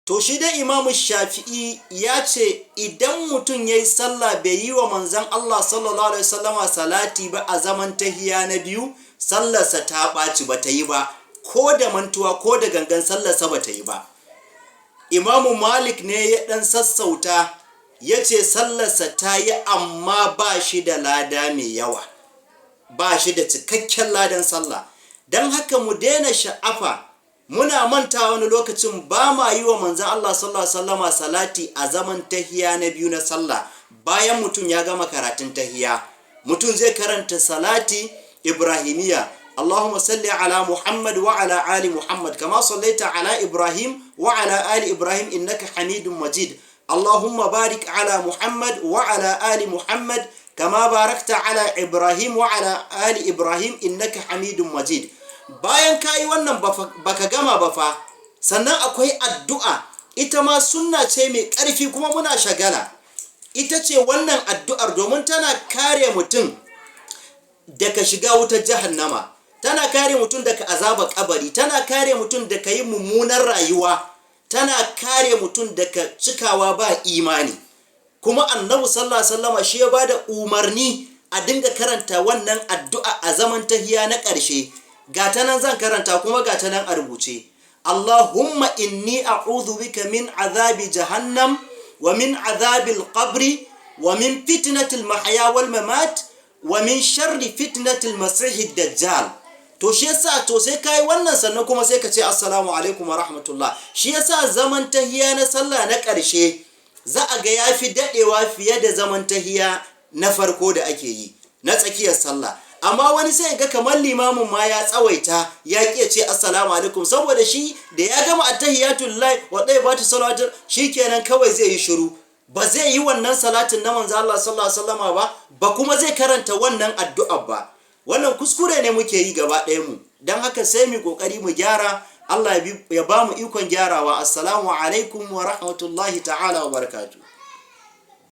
To shi dai Imamu Shafi'i ya ce idan mutum ya yi sallah bai yi wa manzan Allah sallallahu alaihi wasallama salati ba a zaman tahiya na biyu, sallarsa ta ɓaci, ba ta yi ba, ko da mantuwa ko da gangan, sallarsa ba ta yi ba. Imamu Malik ne ya ɗan sassauta, ya ce sallarsa ta yi amma ba shi da lada mai yawa, ba shi da cikakken ladan sallah. Don haka mu daina sha'afa, muna manta wani lokacin ba ma yi wa manzan Allah sallallahu alaihi wasallama salati a zaman tahiya na biyu na sallah. Bayan mutum ya gama karatun tahiya, mutum zai karanta salati ibrahimiya: اللهم صل على محمد وعلى آل محمد كما صليت على إبراهيم وعلى آل إبراهيم إنك حميد مجيد، اللهم بارك على محمد وعلى آل محمد كما باركت على إبراهيم وعلى آل إبراهيم إنك حميد مجيد. Bayan ka yi wannan, baka gama ba fa. Sannan akwai addu'a, ita ma sunna ce mai ƙarfi kuma muna shagala. Ita ce wannan addu'ar, domin tana kare mutum daga shiga wutar jahannama, tana kare mutum daga azabar kabari, tana kare mutum daga yin mummunar rayuwa, tana kare mutum daga cikawa ba imani. Kuma Annabi sallallahu alaihi wasallama shi ya bada umarni a dinga karanta wannan addu'a a zaman tahiya na ƙarshe. Ga ta nan zan karanta, kuma ga ta nan a rubuce: اللهم إني أعوذ بك من عذاب جهنم ومن عذاب القبر ومن فتنة المحيا والممات ومن شر فتنة المسيح الدجال. To shi yasa, to sai kai wannan, sannan kuma sai ka ce assalamu alaikum wa rahmatullah. Shi yasa zaman tahiya na sallah na ƙarshe za a ga yafi dadewa fiye da zaman tahiya na farko da ake yi na tsakiyar sallah. Amma wani sai ga kamar limamin ma ya tsawaita, ya ƙi ce assalamu alaikum, saboda shi da ya gama attahiyatu lillahi wa tayyibatu salatu, shikenan kawai zai yi shiru, ba zai yi wannan salatin na manzo Allah sallallahu alaihi wasallama ba, ba kuma zai karanta wannan addu'a ba. Wannan kuskure ne muke yi gaba ɗayan mu. Don haka sai mu kokari mu gyara. Allah ya ba mu ikon gyarawa. Assalamu alaikum wa rahmatullahi ta'ala wa barakatuh.